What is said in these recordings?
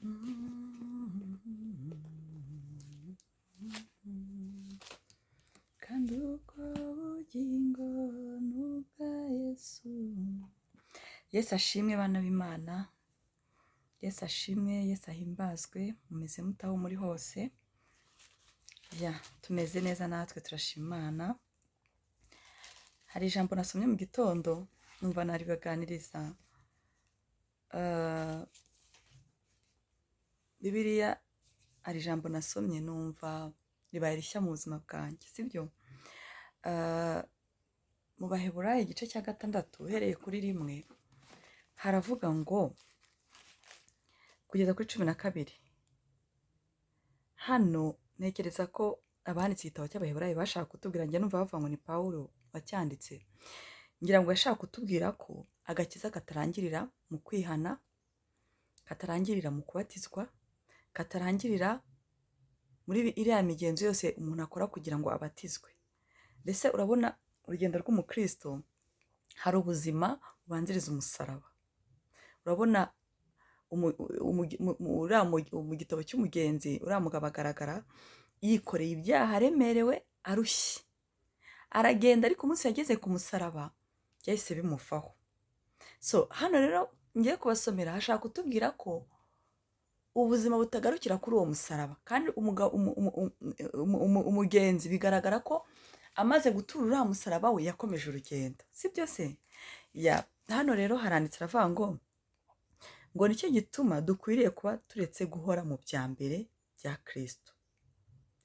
Kandi ubwo bugingo ni ubwa Yesu. Yesu ashimwe, bana b'Imana. Yesu ashimwe, Yesu ahimbazwe. Mumeze mute aho muri hose? Ya, tumeze neza natwe, turashima Imana. Hari ijambo nasomye mu gitondo, numva naribaganiriza. Bibiliya, hari ijambo nasomye numva ribaye rishya mu buzima bwanjye, sibyo? Mu Baheburayo igice cya 6, uhereye kuri 1, haravuga ngo kugeza kuri 12. Hano ntekereza ko abanditse igitabo cy'Abaheburayo bashaka kutubwira, njye numva bavuga ngo ni Pawulo wacyanditse, ngira ngo yashaka kutubwira ko agakiza katarangirira mu kwihana, katarangirira mu kubatizwa, katarangirira muri iriya migenzo yose umuntu akora kugira ngo abatizwe. Mbese urabona urugendo rw'umukristo, hari ubuzima bubanziriza umusaraba. Urabona mu gitabo cy'umugenzi, uriya mugabo agaragara yikoreye ibyaha, aremerewe, arushye, aragenda, ariko umunsi yageze ku musaraba byahise bimuvaho. So hano rero ngiye kubasomera, hashaka kutubwira ko ubuzima butagarukira kuri uwo musaraba. Kandi umugenzi bigaragara ko amaze gutura uriya musaraba we, yakomeje urugendo, si byo se? Ya, hano rero haranditse, aravuga ngo nicyo gituma dukwiriye kuba turetse guhora mu bya mbere bya Kristo.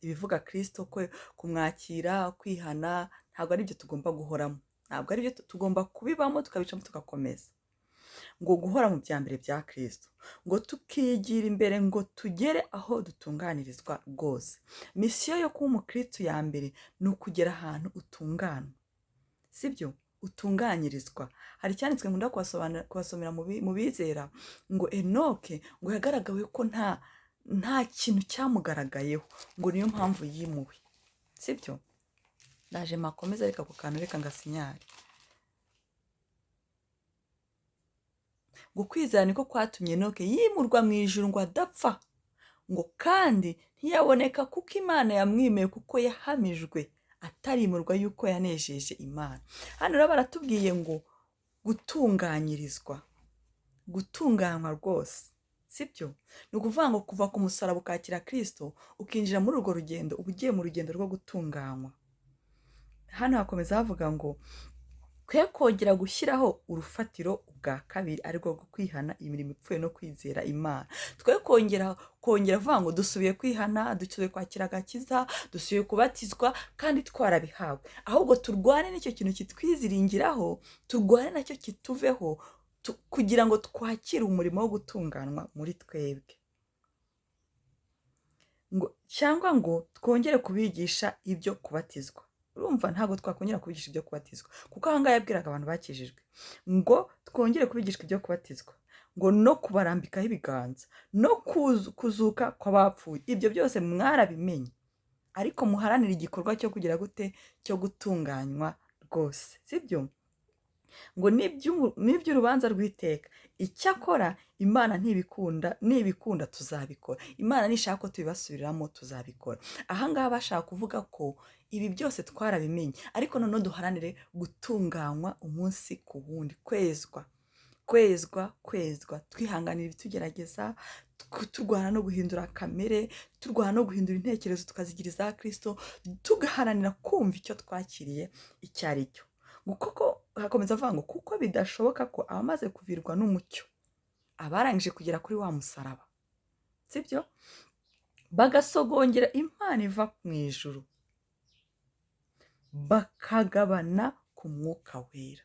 Ibivuga Kristo, ko kumwakira, kwihana, ntabwo ari byo tugomba guhoramo, ntabwo ari byo tugomba kubibamo, tukabicamo, tugakomeza. Ngo guhora mu bya mbere bya Kristo, ngo tukigira imbere ngo tugere aho dutunganirizwa rwose. Misiyo yo kuba umukristo ya mbere ni ukugera ahantu utungana, sibyo? Utunganyirizwa. Hari icyanditswe nkunda kubasomera mu bizera, ngo Enoke ngo yagaragawe ko nta kintu cyamugaragayeho, ngo niyo mpamvu yimuwe, sibyo? Ndaje makomeza, reka ako kantu reka ngasinyare. Ngo kwizera niko kwatumye Enoke yimurwa mu ijuru ngo adapfa, ngo kandi ntiyaboneka kuko Imana yamwimeye, kuko yahamijwe atarimurwa yuko yanejeje Imana. Hano rero baratubwiye ngo gutunganyirizwa, gutunganywa rwose, sibyo? Ni ukuvuga ngo kuva ku musaraba ukakira Kristo, ukinjira muri urwo rugendo, uba ugiye mu rugendo rwo gutunganywa. Hano hakomeza havuga ngo twe kongera gushyiraho urufatiro ubwa kabiri, arirwo rwo kwihana imirimo ipfuye no kwizera Imana. Twe kongera kuvuga ngo dusubiye kwihana, dusubiye kwakira agakiza, dusubiye kubatizwa kandi twarabihawe, ahubwo turwane n'icyo kintu kitwiziringiraho, turwane nacyo kituveho, kugira ngo twakire umurimo wo gutunganywa muri twebwe. Ngo cyangwa ngo twongere kubigisha ibyo kubatizwa. Urumva ntabwo twakongera kubigisha ibyo kubatizwa, kuko aha ngaha yabwiraga abantu bakijijwe ngo twongere kubigishwa ibyo kubatizwa, ngo no kubarambikaho ibiganza, no kuzuka kw'abapfuye. Ibyo byose mwarabimenye, ariko muharanire igikorwa cyo kugira gute? Cyo gutunganywa rwose, sibyo? Ngo n'iby'urubanza rw'iteka, icyakora Imana ntibikunda, nibikunda tuzabikora, Imana nishaka ko tubibasubiriramo tuzabikora. Aha ngaha bashaka kuvuga ko ibi byose twarabimenye, ariko noneho duharanire gutunganywa umunsi ku wundi, kwezwa, kwezwa, kwezwa, twihanganira ibitugerageza, turwana no guhindura kamere, turwana no guhindura intekerezo tukazigira iza Kristo, tugaharanira kumva icyo twakiriye icyo ari cyo. Kuko hakomeza avuga ngo kuko bidashoboka ko abamaze kuvirwa n'umucyo, abarangije kugera kuri wa musaraba, sibyo, bagasogongera impano iva mu ijuru, bakagabana ku mwuka wera,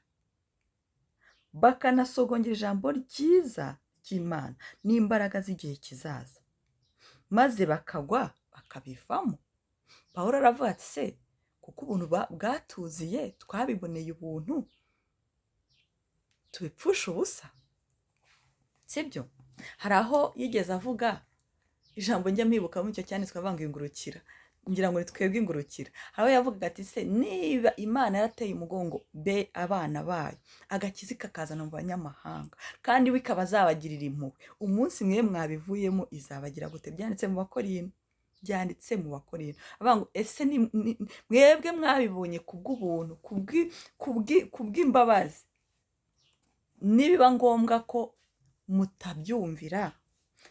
bakanasogongera ijambo ryiza ry'Imana n'imbaraga z'igihe kizaza, maze bakagwa bakabivamo. Pawulo aravuga ati se kuko ubuntu bwatuziye, twabiboneye ubuntu, tubipfusha ubusa, sibyo? Hari aho yigeze avuga ijambo njya mwibuka muri icyo cyanditswe, avuga ngo ingurukira. Ngira ngo ni twebwe ingurukira. Hari aho yavugaga ati: "Se niba Imana yarateye umugongo be abana bayo, agakiza ikakazana mu banyamahanga, kandi we ikaba azabagirira impuhwe, umunsi mwe mwabivuyemo izabagira gute?" Byanditse mu Bakorinto, byanditse mu Bakorinto. Avuga ngo: "Ese mwebwe mwabibonye kubw'ubuntu, kubw'imbabazi, nibiba ngombwa ko mutabyumvira,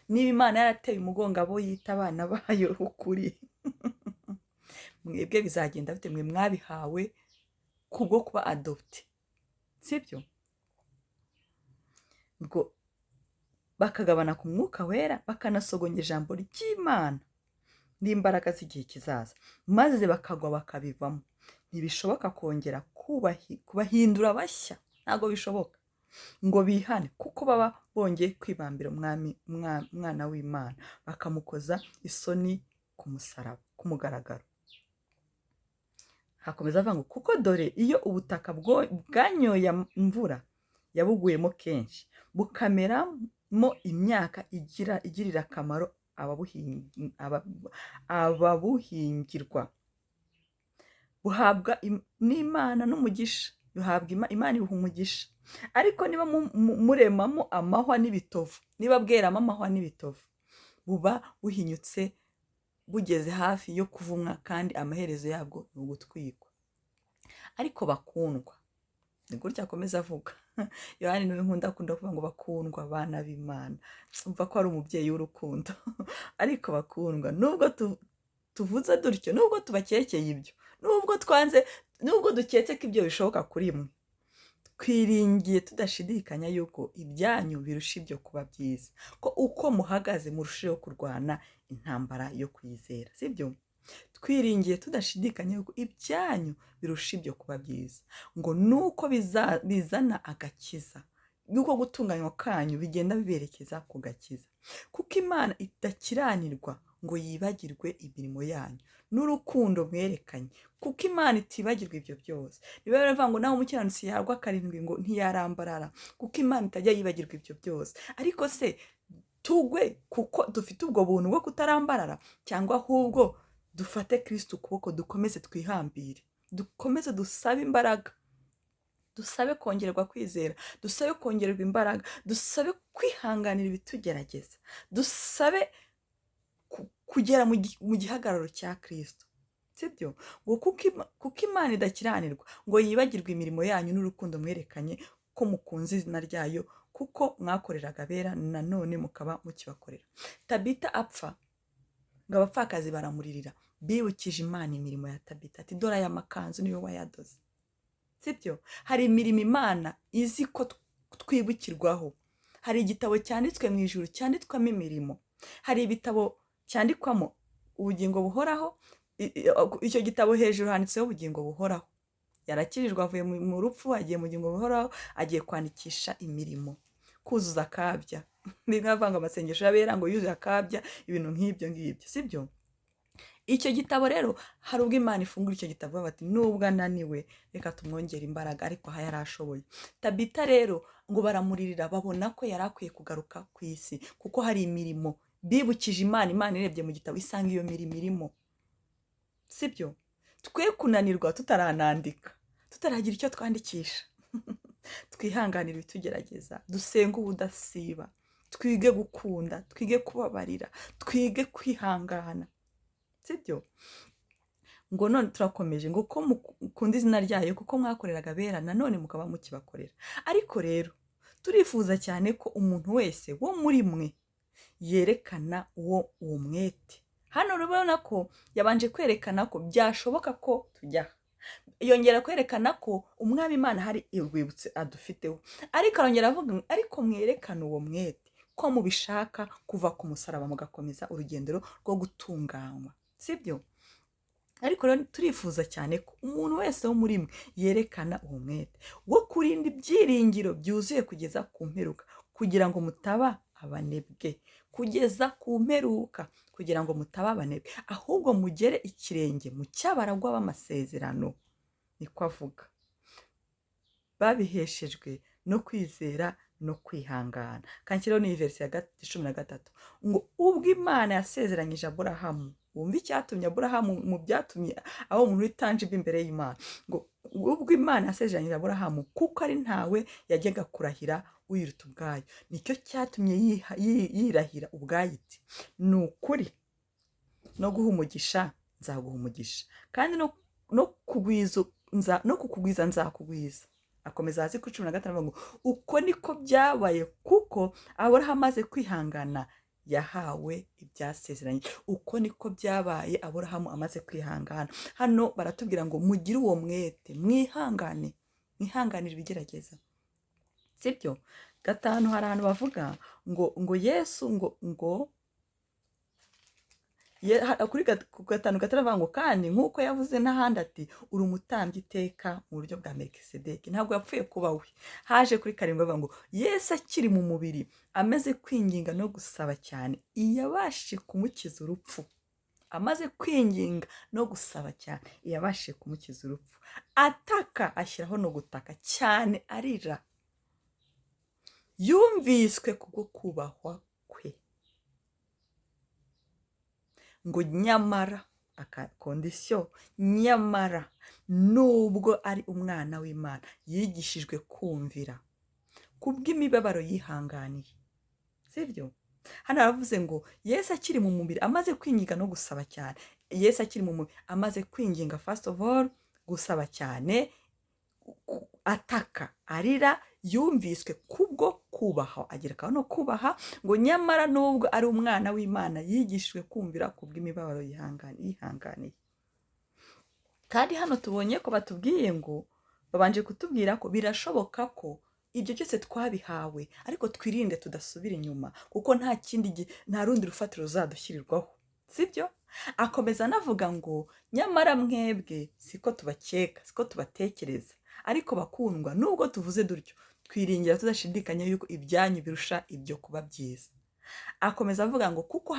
niba Imana yarateye umugongo abo yita abana bayo ukuri, mwebwe bizagenda bite, mwe mwabihawe kubwo kuba adopted?" Sibyo? Ngo bakagabana ku Mwuka Wera, bakanasogonga ijambo ry'Imana n'imbaraga z'igihe kizaza, maze bakagwa bakabivamo, ntibishoboka kongera kubahindura bashya. Ntabwo bishoboka ngo bihane, kuko baba bongeye kwibambira umwami, Umwana w'Imana, bakamukoza isoni ku musaraba ku mugaragaro. Hakomeza avuga ngo: "Kuko dore iyo ubutaka bwanyoye imvura yabuguyemo kenshi, bukameramo imyaka igirira akamaro ababuhingirwa, buhabwa n'Imana n'umugisha, buhabwa Imana ibuha umugisha. Ariko niba muremamo amahwa n'ibitovu, niba bweramo amahwa n'ibitovu, buba buhinyutse bugeze hafi yo kuvumwa, kandi amaherezo yabwo ni ugutwikwa." Ariko bakundwa, ni gutya akomeza avuga Yohani. Niwe nkunda, akunda kuvuga ngo "bakundwa, abana b'Imana". Umva ko ari umubyeyi w'urukundo. "Ariko bakundwa, nubwo tuvuze dutyo, nubwo tubakekeye ibyo, nubwo twanze, nubwo duketse ko ibyo bishoboka kuri mwe, twiringiye tudashidikanya yuko ibyanyu birusha ibyo kuba byiza, ko uko muhagaze murushijeho kurwana intambara yo kwizera." Sibyo? "Twiringiye tudashidikanya yuko ibyanyu birusha ibyo kuba byiza, ngo nuko bizana agakiza, nuko gutunganywa kanyu bigenda biberekeza ku gakiza. Kuko Imana idakiranirwa ngo yibagirwe imirimo yanyu n'urukundo mwerekanye." Kuko Imana itibagirwa ibyo byose. Niba baravuga ngo nawe umukiranutsi yarwa karindwi ngo ntiyarambarara, kuko Imana itajya yibagirwa ibyo byose. Ariko se tugwe kuko dufite ubwo buntu bwo kutarambarara, cyangwa ahubwo dufate Kristo ukuboko, dukomeze twihambire, dukomeze dusabe imbaraga, dusabe kongererwa kwizera, dusabe kongererwa imbaraga, dusabe kwihanganira ibitugerageza, dusabe kugera mu gihagararo cya Kristo? Sibyo? Ngo kuko Imana idakiranirwa ngo yibagirwe imirimo yanyu n'urukundo mwerekanye ko mukunze izina ryayo, kuko mwakoreraga abera, nanone mukaba mukibakorera. Tabita apfa, ngo abapfakazi baramuririra, bibukije Imana imirimo ya Tabita, ati: "Dore aya makanzu niwe wayadoze." Sibyo? Hari imirimo Imana izi ko twibukirwaho. Hari igitabo cyanditswe mu ijuru cyanditswamo imirimo. Hari ibitabo cyandikwamo ubugingo buhoraho. Icyo gitabo hejuru handitseho ubugingo buhoraho. Yarakijijwe, avuye mu rupfu, agiye mu bugingo buhoraho, agiye kwandikisha imirimo, kuzuza akabya. Bimwe bavuga ngo amasengesho y'abera ngo yuzuye akabya, ibintu nk'ibyo ngibyo. Sibyo? Icyo gitabo rero, hari ubwo Imana ifungura icyo gitabo bati: "Nubwo ananiwe, reka tumwongere imbaraga." Ariko aha yari ashoboye. Tabita rero ngo baramuririra, babona ko yari akwiye kugaruka ku isi, kuko hari imirimo bibukije Imana. Imana irebye mu gitabo isanga iyo mirimo irimo. Sibyo? Twe kunanirwa tutaranandika, tutaragira icyo twandikisha. Twihanganire ibitugerageza, dusenge ubudasiba, twige gukunda, twige kubabarira, twige kwihangana. Sibyo? Ngo none turakomeje, ngo ko mukunda izina ryayo, kuko mwakoreraga abera, nanone mukaba mukibakorera. Ariko rero turifuza cyane ko umuntu wese wo muri mwe yerekana uwo mwete. Hano urabona ko yabanje kwerekana ko byashoboka ko tujya, yongera kwerekana ko Umwami Imana hari urwibutso adufiteho, ariko arongera avuga ngo: "Ariko mwerekane uwo mwete ko mubishaka kuva ku musaraba mugakomeza urugendo rwo gutunganywa." Sibyo? Ariko rero turifuza cyane ko umuntu wese wo muri mwe yerekana uwo mwete wo kurinda ibyiringiro byuzuye kugeza ku mperuka, kugira ngo mutaba abanebwe. Kugeza ku mperuka, kugira ngo mutaba abanebwe, ahubwo mugere ikirenge mu cy'abaragwa b'amasezerano. Niko avuga, babiheshejwe no kwizera no kwihangana. Kanshyiraho ni verisi ya 13 ngo ubwo Imana yasezeranyije Aburahamu, wumva icyatumye Aburahamu mu byatumye aho umuntu w'itangible imbere y'Imana, ngo ubwo Imana yasezeranyije Aburahamu kuko ari ntawe yajyaga kurahira uyiruta ubwayo, nicyo cyatumye yirahira ubwayo iti ni ukuri no guha umugisha nzaguha umugisha, kandi no kukugwiza nzakugwiza. Akomeza hasi kuri 15 avuga ngo uko niko byabaye kuko Aburahamu amaze kwihangana yahawe ibyasezeranye. Uko niko byabaye Aburahamu amaze kwihangana. Hano baratubwira ngo mugire uwo mwete, mwihangane, mwihanganire ibigerageza, sibyo? 5 hari ahantu bavuga ngo Yesu ngo kuri 5 avuga ngo kandi nk'uko yavuze n'ahandi ati uri umutambyi iteka mu buryo bwa Melkisedeki. Ntabwo yapfuye kuba we. Haje kuri 7 avuga ngo Yesu akiri mu mubiri amaze kwinginga no gusaba cyane iyabashije kumukiza urupfu. Amaze kwinginga no gusaba cyane iyabashije kumukiza urupfu, ataka ashyiraho no gutaka cyane arira, yumviswe kubwo kubahwa kwe. Ngo nyamara kondisiyo, nyamara nubwo ari umwana w'Imana yigishijwe kumvira kubw'imibabaro yihanganiye, sibyo? Hano aravuze ngo Yesu akiri mu mubiri amaze kwinginga no gusaba cyane. Yesu akiri mu mubiri amaze kwinginga, first of all gusaba cyane, ataka arira, yumviswe kubwo kubaha, agerekaho no kubaha. Ngo nyamara nubwo ari umwana w'Imana yigishijwe kumvira kubw'imibabaro yihanganiye. Kandi hano tubonye ko batubwiye ngo babanje kutubwira ko birashoboka ko ibyo byose twabihawe, ariko twirinde tudasubira inyuma, kuko nta kindi, nta rundi rufatiro ruzadushyirirwaho, sibyo? Akomeza anavuga ngo nyamara mwebwe siko tubakeka, siko tubatekereza, ariko bakundwa nubwo tuvuze dutyo twiringira tudashidikanya yuko ibyanyu birusha ibyo kuba byiza. Akomeza avuga ngo kuko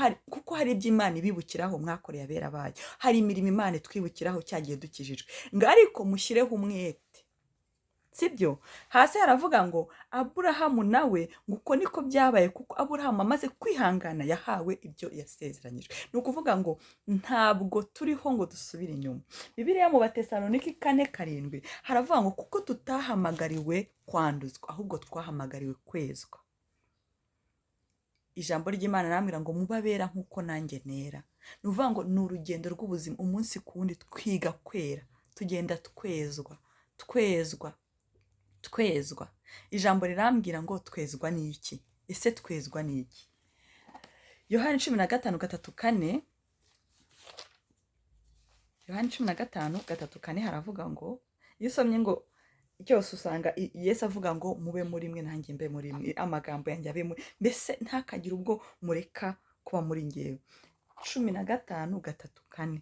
hari ibyo Imana ibibukiraho mwakoreye abera bayo, hari imirimo Imana itwibukiraho cyagiye dukijijwe, ngo ariko mushyireho umwete, sibyo? Hasi haravuga ngo Aburahamu nawe ngo uko niko byabaye kuko Aburahamu amaze kwihangana yahawe ibyo yasezeranyijwe. Ni ukuvuga ngo ntabwo turiho ngo dusubire inyuma. Bibiliya mu Batesalonike 4:7 haravuga ngo kuko tutahamagariwe kwanduzwa ahubwo twahamagariwe kwezwa. Ijambo ry'Imana rambwira ngo mubabera nk'uko nanjye nera. Ni ukuvuga ngo ni urugendo rw'ubuzima, umunsi ku wundi twiga kwera, tugenda twezwa, twezwa, twezwa. Ijambo rirambwira ngo twezwa n'iki? Ese twezwa n'iki? Yohani 15:3-4, Yohani 15:3-4 haravuga ngo iyo usomye ngo cyose usanga Yesu avuga ngo mube muri mwe nanjye mbe muri mwe, amagambo yanjye abe muri, mbese ntakagira ubwo mureka kuba muri ngewe. 15:3-4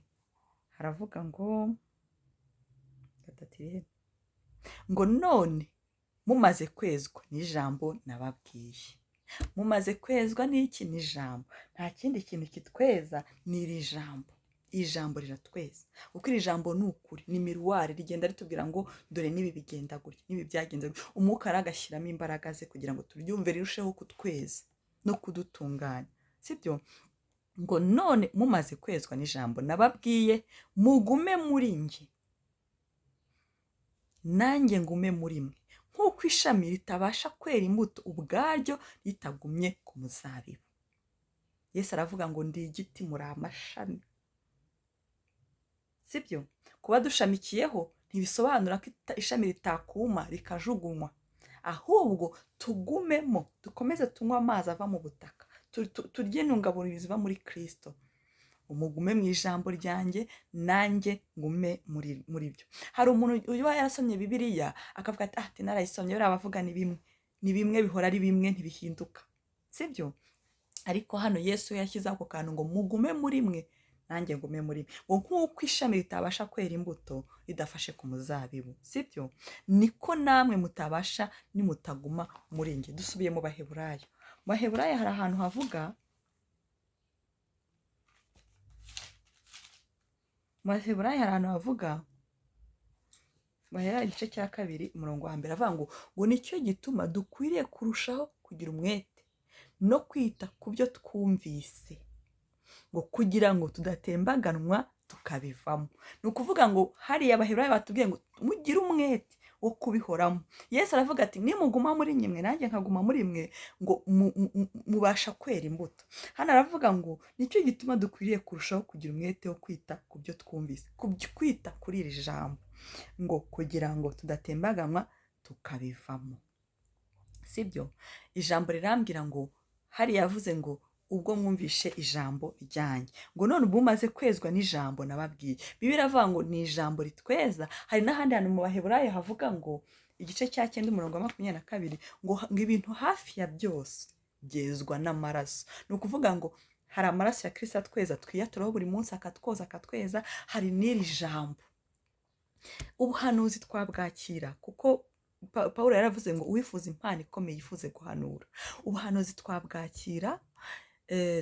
haravuga ngo 3 ngo none mumaze kwezwa n'ijambo nababwiye. Mumaze kwezwa n'iki? N'ijambo. Nta kindi kintu kitweza ni iri jambo. Ijambo riratweza, kuko iri jambo ni ukuri, ni miruwari rigenda ritubwira ngo dore n'ibi bigenda gutya, n'ibi byagenze gutya. Umwuka aragashyiramo imbaraga ze kugira ngo turyumve rirusheho kutweza no kudutunganya, sibyo? Ngo none mumaze kwezwa n'ijambo nababwiye, mugume muri njye nanjye ngume muri mwe, nk'uko ishami ritabasha kwera imbuto ubwaryo ritagumye ku muzabibu. Yesu aravuga ngo ndi igiti muri amashami, sibyo? Kuba dushamikiyeho ntibisobanura ko ishami ritakuma rikajugunywa, ahubwo tugumemo, dukomeze tunywe amazi ava mu butaka, turye intungamubiri ziva muri Kristo. Umugume mu ijambo ryanjye nanjye ngume muri byo. Hari umuntu uba yarasomye Bibiliya akavuga ati ati narayisomye, bariya bavuga ni bimwe, ni bimwe bihora ari bimwe ntibihinduka, sibyo? Ariko hano Yesu yashyize ako kantu ngo mugume muri mwe nanjye ngume muri mwe, ngo nk'uko ishami ritabasha kwera imbuto ridafashe ku muzabibu, sibyo? Niko namwe mutabasha nimutaguma muri njye. Dusubiye mu Baheburayo. Mu Baheburayo hari ahantu havuga, mu Baheburayo hari ahantu havuga Baherayo igice cya 2 umurongo wa 1 avuga ngo nicyo gituma dukwiriye kurushaho kugira umwete no kwita ku byo twumvise, ngo kugira ngo tudatembaganwa tukabivamo. Ni ukuvuga ngo hariya Abaheburayo batubwiye ngo mugire umwete wo kubihoramo. Yesu aravuga ati nimuguma muri mwe nanjye nkaguma muri mwe, ngo mubasha kwera imbuto. Hano aravuga ngo nicyo gituma dukwiriye kurushaho kugira umwete wo kwita ku byo twumvise, kwita kuri iri jambo, ngo kugira ngo tudatembaganwa tukabivamo. Sibyo? Ijambo rirambwira ngo hariya yavuze ngo ubwo mwumvishe ijambo ryanjye, ngo none ubu mumaze kwezwa n'ijambo nababwiye. Bibiliya iravuga ngo ni ijambo ritweza. Hari n'ahandi hantu mu Baheburayo havuga ngo igice cya 9 umurongo wa 22 ngo ibintu hafi ya byose byezwa n'amaraso. Ni ukuvuga ngo hari amaraso ya Kristo atweza, twiyaturaho buri munsi akatwoza akatweza. Hari n'iri jambo, ubuhanuzi twabwakira, kuko Pawulo yaravuze ngo uwifuza impano ikomeye yifuze guhanura. Ubuhanuzi twabwakira,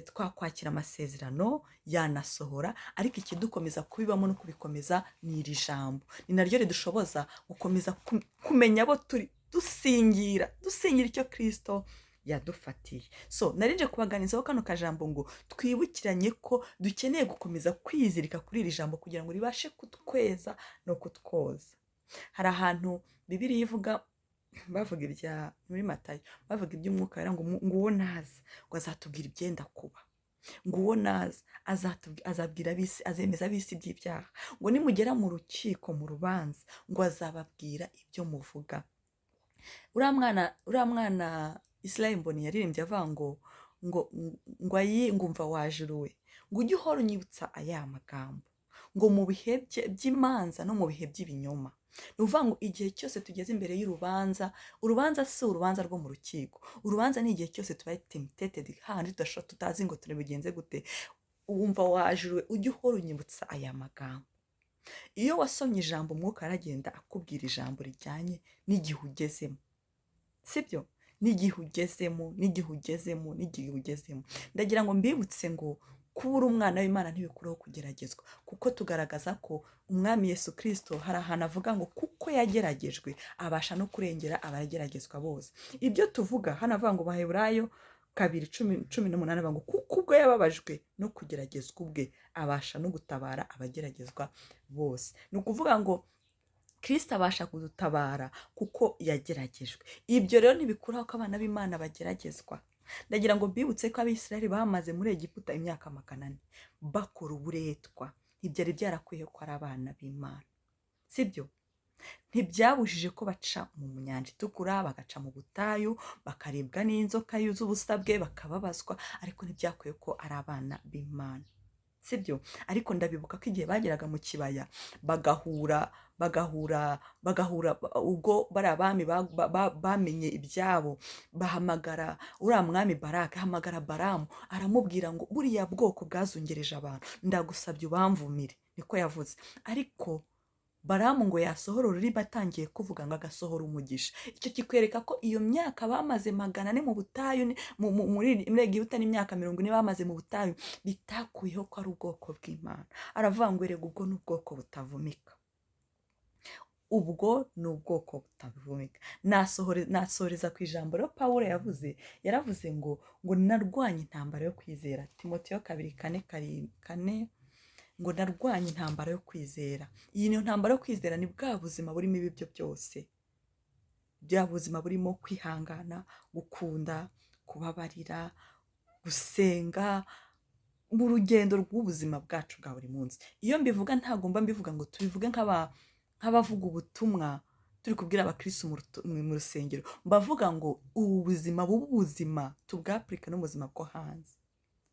twakwakira amasezerano yanasohora, ariko ikidukomeza kubibamo no kubikomeza ni iri jambo. Ni naryo ridushoboza gukomeza kumenya abo turi, dusingira icyo Kristo yadufatiye. So narinje kubaganizaho kano kajambo ngo twibukiranye ko dukeneye gukomeza kwizirika kuri iri jambo kugira ngo ribashe kutweza no kutwoza. Hari ahantu Bibiliya ivuga, bavuga ibya muri Matayo, bavuga iby'umwuka wera ngo uwo naza ngo azatubwira ibyenda kuba, ngo uwo naza azabwira ab'isi, azemeza ab'isi iby'ibyaha, ngo nimugera mu rukiko mu rubanza ngo azababwira ibyo muvuga. Uriya mwana Israel Mbonyi yaririmbye avuga ngo ayi ngumva wajuruwe, ngo ujye uhora unyibutsa aya magambo, ngo mu bihe by'imanza no mu bihe by'ibinyoma. Ni ukuvuga ngo igihe cyose tugeze imbere y'urubanza, urubanza si urubanza rwo mu rukiko, urubanza ni igihe cyose tubaye tempted, handi tutazi ngo turabigenze gute. Wumva wajuruwe, ujye uhora unyibutsa aya magambo. Iyo wasomye ijambo, umwuka aragenda akubwira ijambo rijyanye n'igihe ugezemo, sibyo? N'igihe ugezemo, n'igihe ugezemo, n'igihe ugezemo. Ndagira ngo mbibutse ngo kuba uri umwana w'Imana ntibikuraho kugeragezwa, kuko tugaragaza ko Umwami Yesu Kristo hari ahantu avuga ngo kuko yageragejwe abasha no kurengera abageragezwa bose. Ibyo tuvuga hano avuga ngo Baheburayo 2:18 avuga ngo kuko ubwo yababajwe no kugeragezwa ubwe abasha no gutabara abageragezwa bose. Ni ukuvuga ngo Kristo abasha kudutabara kuko yageragejwe. Ibyo rero ntibikuraho ko abana b'Imana bageragezwa. Ndagira ngo mbibutse ko Abisirayeli bamaze muri Egiputa imyaka 400 bakora uburetwa, ntibyari byarakwiye ko ari abana b'Imana, sibyo? Ntibyabujije ko baca mu nyanja itukura, bagaca mu butayu, bakaribwa n'inzoka z'ubusabwe, bakababazwa, ariko ntibyakwiye ko ari abana b'Imana, sibyo? Ariko ndabibuka ko igihe bageraga mu kibaya bagahura ubwo bari abami bamenye ibyabo, bahamagara uriya mwami Baraka, ahamagara Baramu, aramubwira ngo buriya bwoko bwazungereje abantu, ndagusabye ubamvumire, niko yavuze. Ariko Baramu ngo yasohora ururimi atangiye kuvuga ngo agasohora umugisha. Icyo kikwereka ko iyo myaka bamaze 400 mu butayu, muri Egiputa n'imyaka 40 bamaze mu butayu, bitakuyeho ko ari ubwoko bw'Imana. Aravuga ngo erega ubwo ni ubwoko butavumika, ubwo ni ubwoko butavumika. Nasohoreza ku ijambo rero Pawulo yavuze, yaravuze ngo narwanye intambara yo kwizera, Timoteyo 2:4-4, ngo narwanye intambara yo kwizera. Iyi niyo ntambara yo kwizera, ni bwa buzima burimo ibibyo byose, bya buzima burimo kwihangana, gukunda, kubabarira, gusenga, mu rugendo rw'ubuzima bwacu bwa buri munsi. Iyo mbivuga ntabwo mba mbivuga ngo tubivuge nk'abavuga ubutumwa turi kubwira abakristo mu rusengero, mbavuga ngo ubu buzima bubu buzima tubwapurika no mu buzima bwo hanze,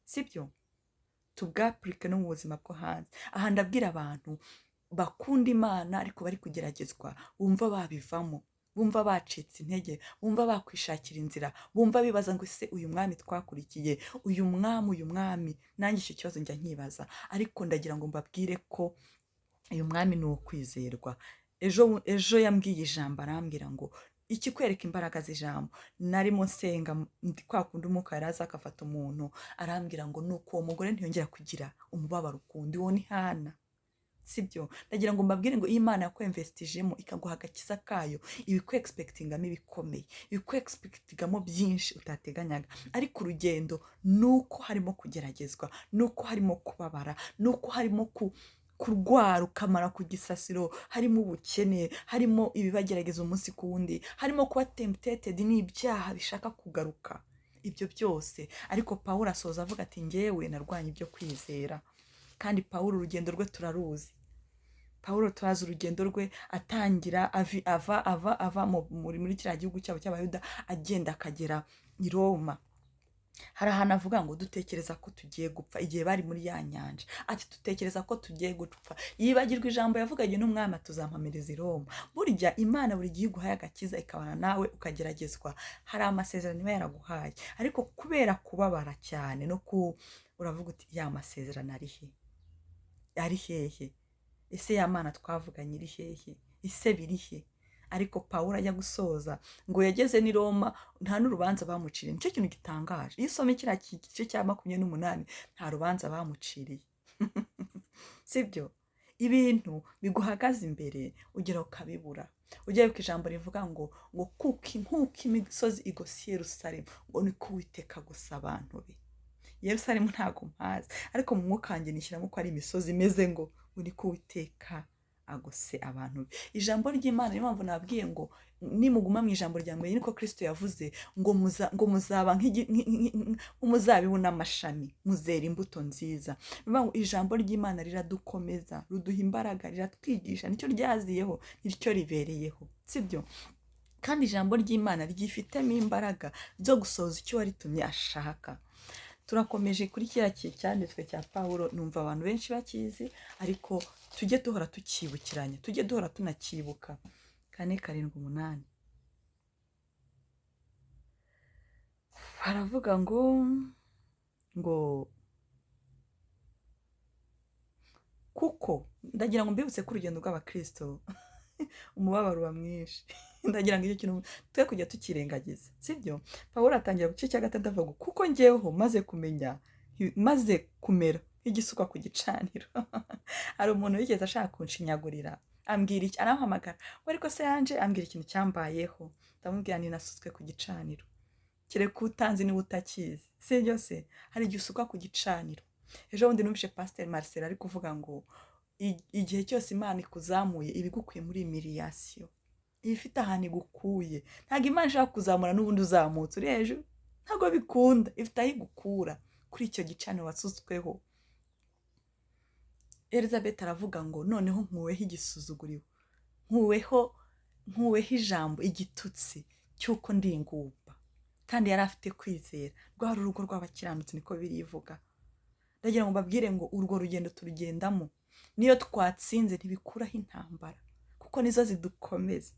sibyo? Tubwapurike no mu buzima bwo hanze. Aha ndabwira abantu bakunda Imana ariko bari kugeragezwa, bumva babivamo, bumva bacitse intege, bumva bakwishakira inzira, bumva bibaza ngo ese uyu mwami twakurikiye, uyu mwami, nanjye icyo kibazo njya nkibaza. Ariko ndagira ngo mbabwire ko uyu mwami ni uwo kwizerwa. Ejo yambwiye ijambo, arambwira ngo ikikwereka imbaraga z'ijambo. Narimo nsenga kwa kundi umwuka yaraza akafata umuntu, arambwira ngo nuko uwo mugore ntiyongera kugira umubabaro ukundi, uwo ni Hana. Sibyo? Ndagira ngo mbabwire ngo iyo Imana yakwemvestijemo ikaguha agakiza kayo, ibikwexpectingamo ibikomeye, ibikwexpectingamo byinshi utateganyaga. Ariko urugendo ni uko harimo kugeragezwa, ni uko harimo kubabara, ni uko harimo kurwara ukamara ku gisasiro, harimo ubukene, harimo ibibagerageza umunsi ku wundi, harimo kuba tempted n'ibyaha bishaka kugaruka, ibyo byose. Ariko Pawulo asoza avuga ati: "Ngewe narwanye ibyo kwizera." Kandi Pawulo urugendo rwe turaruzi. Pawulo turazi urugendo rwe, atangira ava ava ava muri kiriya gihugu cyabo cy'Abayuda, agenda akagera i Roma. Hari ahantu avuga ngo: "Dutekereza ko tugiye gupfa," igihe bari muri ya nyanja. Ati: "Dutekereza ko tugiye gupfa." Yibagirwa ijambo yavuganye n'Umwami: "Tuzampamiriza i Roma." Burya Imana buri gihe iguhaye agakiza, ikabana nawe, ukageragezwa, hari amasezerano iba yaraguhaye. Ariko kubera kubabara cyane no ku uravuga uti: "Ya masezerano ari he? Ari hehe? Ese ya Mana twavuganye iri hehe? Ese biri he?" Ariko Pawulo ajya gusoza ngo yageze n'i Roma, nta n'urubanza bamuciriye. Nicyo kintu gitangaje. Iyo usoma kiriya gice cya 28, nta rubanza bamuciriye. Sibyo? Ibintu biguhagaze imbere ugera ukabibura. Ujya ku ijambo rivuga ngo kuko nk'uko imisozi igose Yerusalemu, ngo niko Uwiteka gusa abantu be. Yerusalemu ntabwo mpazi, ariko mu mwuka wanjye nishyiramo ko ari imisozi imeze ngo niko Uwiteka agose abantu be. Ijambo ry'Imana, niyo mpamvu nabwiye ngo nimuguma mu ijambo ryanjye, niko Kristo yavuze, ngo muzaba nk'umuzabibu n'amashami, muzera imbuto nziza. Ni ukuvuga ngo ijambo ry'Imana riradukomeza, ruduha imbaraga, riratwigisha. Nicyo ryaziyeho, nicyo ribereyeho. Sibyo? Kandi ijambo ry'Imana ryifitemo imbaraga zo gusohoza icyo waritumye ashaka. Turakomeje kuri kiriya cyanditswe cya Pawulo. Numva abantu benshi bakizi, ariko tujye duhora tukibukiranya, tujye duhora tunakibuka. 4, 7, 8, baravuga ngo kuko ndagira ngo mbibutse ko urugendo rw'abakristo umubabaro uba mwinshi. Ndagira ngo icyo kintu twe kujya tukirengagiza. Sibyo? Pawulo atangira ku gice cya 6 avuga: "Kuko ngeweho maze kumenya, maze kumera nk'igisukwa ku gicaniro." Hari umuntu wigeze ashaka kunshinyagurira, ambwira iki, arampamagara ngo: "Ariko se yanje?" Ambwira ikintu cyambayeho. Ndamubwira nti: "Nasutswe ku gicaniro." Kereka utanzi niba utakizi. Sibyo se? Hari igihe usukwa ku gicaniro. Ejo bundi numvise Pasiteri Marcel ari kuvuga ngo igihe cyose Imana ikuzamuye, iba igukuye muri miriyasiyo, iba ifite ahantu igukuye. Ntabwo Imana ishaka kuzamura n'ubundi uzamutse uri hejuru, ntabwo bikunda. Ifite aho igukura kuri icyo gicaniro wasutsweho. Elizabeth aravuga ngo: "Noneho nkuweho igisuzuguriro, nkuweho ijambo, igitutsi cy'uko ndi ingumba." Kandi yari afite kwizera. Rwari urugo rw'abakiranutsi, niko birivuga. Ndagira ngo mbabwire ngo urwo rugendo turugendamo, niyo twatsinze ntibikuraho intambara, kuko nizo zidukomeza.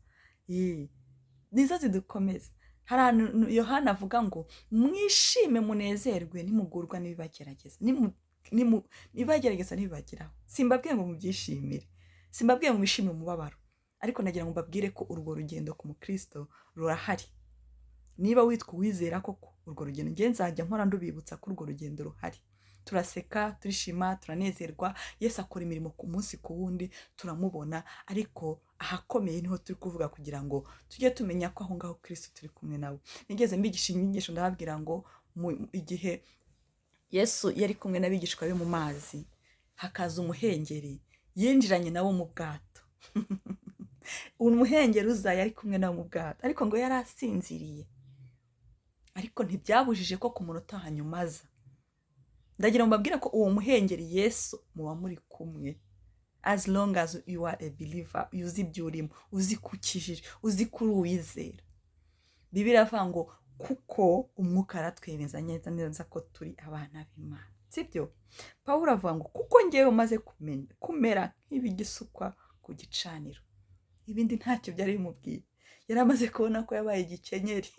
Nizo zidukomeza. Hari ahantu Yohana avuga ngo: "Mwishime munezerwe nimugurwa n'ibibagerageza, nibagerageza ntibibageraho." Simbabwiye ngo mubyishimire, simbabwiye ngo mwishimire umubabaro, ariko nagira ngo mbabwire ko urwo rugendo ku mukristo rurahari. Niba witwa uwizera koko, urwo rugendo nge nzajya mpora ndubibutsa ko urwo rugendo ruhari. Turaseka, turishima, turanezerwa, Yesu akora imirimo ku munsi ku wundi, turamubona. Ariko ahakomeye niho turi kuvuga, kugira ngo tujye tumenya ko aho ngaho Kristo turi kumwe nawe. Nigeze mbigisha inyigisho, ndababwira ngo igihe Yesu yari kumwe n'abigishwa be mu mazi, hakaza umuhengeri, yinjiranye nabo mu bwato. Umuhengeri uza, yari kumwe nabo mu bwato, ariko ngo yari asinziriye. Ariko ntibyabujije ko ku munota wa nyuma aza. Ndagira ngo mbabwire ko uwo muhengeri Yesu muba muri kumwe. As long as you are a believer, uzi ibyo urimo, uzi ko ukijije, uzi ko uri uwizera. Bibiliya iravuga ngo kuko umwuka aratwemeza neza neza ko turi abana b'Imana. Sibyo? Pawulo avuga ngo: "Kuko ngewe umaze kumera nk'ibigisukwa ku gicaniro." Ibindi ntacyo byari bimubwiye. Yari amaze kubona ko yabaye igikenyeri.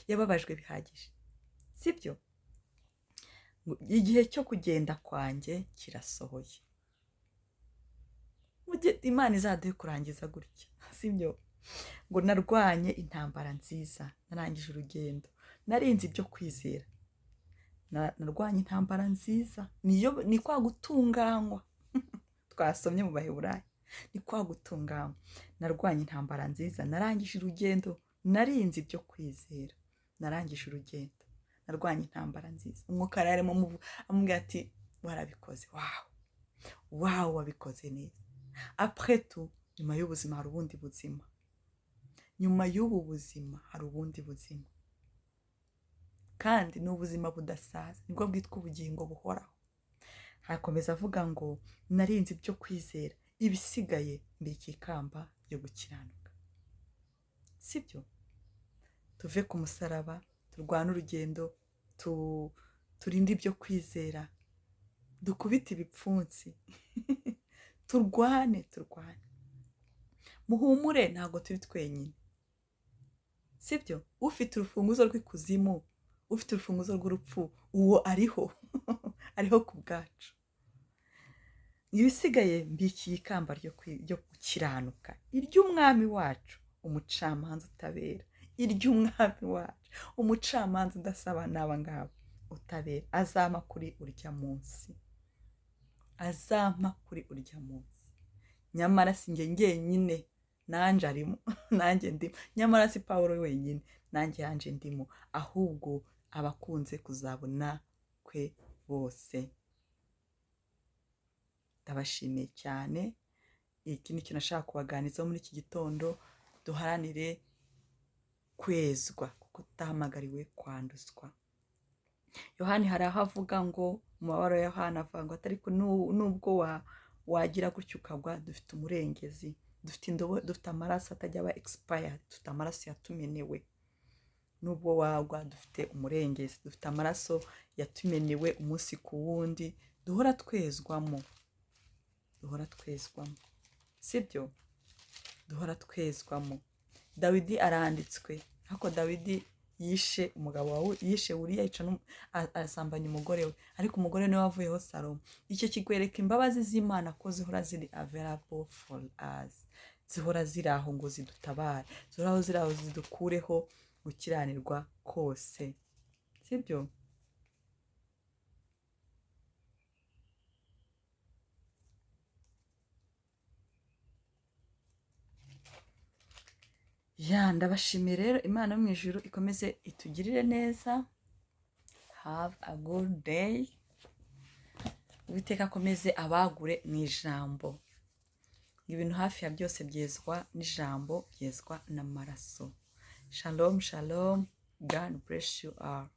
Yababajwe bihagije. Sibyo? Igihe cyo kugenda kwanjye kirasohoye. Imana izaduhe kurangiza gutya. Sibyo? Ngo narwanye intambara nziza, narangije urugendo, narinze ibyo kwizera. Narwanye intambara nziza, niyo ni kwa gutunganywa. Twasomye mu Baheburayo, ni kwa gutunganywa. Narwanye intambara nziza, narangije urugendo, narinze ibyo kwizera, narangije urugendo, narwanye intambara nziza. Umwuka yari arimo amubwira ati warabikoze, wawu wawu, wabikoze neza. Après tout, nyuma y'ubuzima hari ubundi buzima, nyuma y'ubu buzima hari ubundi buzima, kandi ni ubuzima budasaza, nibwo bwitwa ubugingo buhoraho. Hakomeza avuga ngo narinze ibyo kwizera, ibisigaye mbika ikamba ryo gukiranuka. Sibyo? Tuve ku musaraba, turwane urugendo, turinde ibyo kwizera, dukubite ibipfunsi, turwane, turwane. Muhumure, ntabwo turi twenyine. Sibyo? Ufite urufunguzo rw'ikuzimu, ufite urufunguzo rw'urupfu, uwo ariho, ariho ku bwacu. Ibisigaye mbikiye ikamba ryo gukiranuka, iry'umwami wacu, umucamanza utabera, iry'umwami wacu, umucamanza udasaba n'aba ngaba utabera, azampa kuri urya munsi, azampa kuri urya munsi. Nyamara si njye njyenyine, nanjye arimo, nanjye ndimo. Nyamara si Pawulo wenyine, nanjye yanje ndimo, ahubwo abakunze kuzabona kwe bose. Ndabashimiye cyane. Iki ni cyo nashaka kubaganirizaho muri iki gitondo. Duharanire kwezwa kuko tutahamagariwe kwanduzwa. Yohani hari aho avuga ngo mu mabara ya Yohani avuga ngo atari ko nubwo wagira gutyo ukagwa, dufite umurengezi, dufite indobo, dufite amaraso atajya aba expired, dufite amaraso yatumenewe. Nubwo wagwa dufite umurengezi, dufite amaraso yatumenewe umunsi ku wundi, duhora twezwamo, duhora twezwamo. Sibyo? Duhora twezwamo. Dawidi aranditswe, ariko Dawidi yishe umugabo wawe, yishe Uriya, yica asambanya umugore we, ariko umugore niwe wavuyeho Salomo. Icyo kikwereka imbabazi z'Imana ko zihora ziri available for us, zihora ziri aho ngo zidutabare, zihora ziri aho zidukureho gukiranirwa kose. Sibyo? Ya, ndabashimiye rero. Imana yo mu ijuru ikomeze itugirire neza. Have a good day. Uwiteka akomeze abagure mu ijambo. Ibintu hafi ya byose byezwa n'ijambo, byezwa n'amaraso. Shalom, shalom. God bless you all.